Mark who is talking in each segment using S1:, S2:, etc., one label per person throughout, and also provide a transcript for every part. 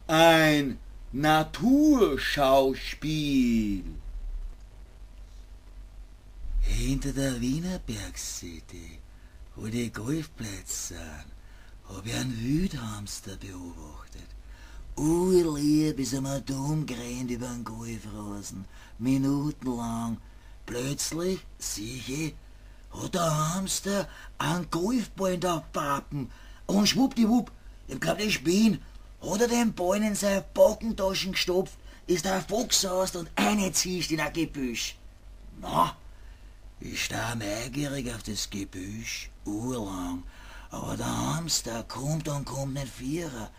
S1: Ein Naturschauspiel. Hinter der Wienerberg City, wo die Golfplätze sind, hab ich einen Wildhamster beobachtet. Urlieb ist er mir dumm gerannt über den Golfrasen, minutenlang. Plötzlich, sieh ich, hat der Hamster einen Golfball in der Pappen und schwuppdiwupp, ich glaub, ich spinn, hat er den Ball in seine Backentaschen gestopft, ist der Fuchs aus und eingezischt in ein Gebüsch. Na, ich starr neugierig auf das Gebüsch, urlang, aber der Hamster kommt und kommt nicht vierer.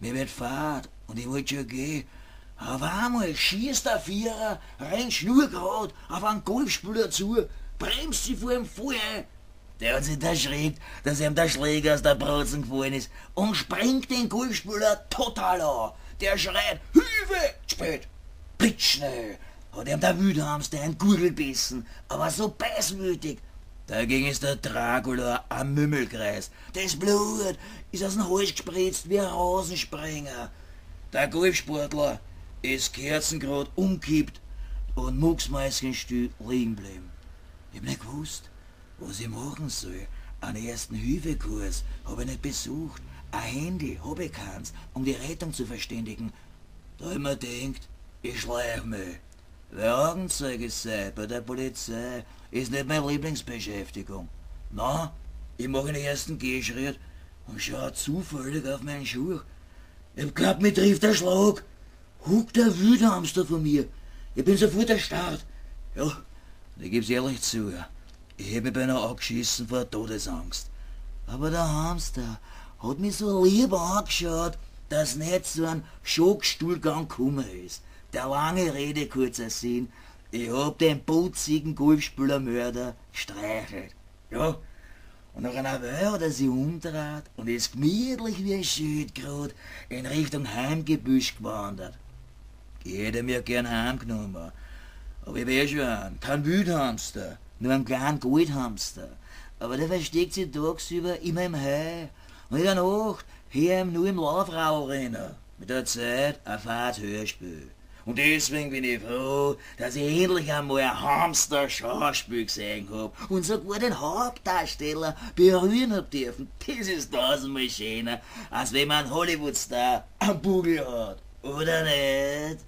S1: Mir wird fad und ich wollt schon gehen. Auf einmal schießt der Vierer, rennt schnurgerad auf einen Golfspieler zu, bremst sie vor ihm voll ein. Der hat sich erschreckt, dass ihm der Schläger aus der Bratzen gefallen ist und springt den Golfspieler total an. Der schreit, Hilfe! Spät! Blitzschnell hat ihm der Wildhamster einen Gurgel bissen, aber so beißwütig. Dagegen ist der Dracula am Mümmelkreis. Das Blut ist aus dem Hals gespritzt wie ein Rasensprenger. Der Golfsportler ist kerzengrad umkippt und mucksmäuschenstill liegen geblieben. Ich hab nicht gewusst, was ich machen soll. Einen ersten Hilfekurs hab ich nicht besucht. Ein Handy hab ich keins, um die Rettung zu verständigen. Da hab ich mir gedacht, ich schleich mich. Weil Augenzeuge sein bei der Polizei ist nicht meine Lieblingsbeschäftigung. Na, ich mach den ersten Gehschritt und schau zufällig auf meinen Schuh. Ich hab glaubt, mich trifft der Schlag. Huckt der Wildhamster von mir. Ich bin sofort erstarrt. Ja, und ich geb's ehrlich zu, ich hätt mich beinahe angeschissen vor Todesangst. Aber der Hamster hat mich so lieb angeschaut, dass nicht so ein Schockstuhlgang gekommen ist. Der lange Rede, kurzer Sinn, ich hab den putzigen Golfspielermörder gestreichelt. Ja, und nach einer Weile hat er sich umgedreht und ist gemütlich wie ein Schildkröte in Richtung Heimgebüsch gewandert. Ich hätte mir gern heimgenommen, aber ich wär schon einen, kein Wildhamster, nur einen kleinen Goldhamster. Aber der versteckt sich tagsüber immer im Heu und in der Nacht hör ihm nur im Laufradl rennen. Mit der Zeit ein fades Hörspiel. Und deswegen bin ich froh, dass ich endlich einmal ein Hamster-Schauspiel gesehen hab und sogar den Hauptdarsteller berühren hab dürfen. Das ist tausendmal schöner, als wenn man einen Hollywood-Star am Bugel hat. Oder nicht?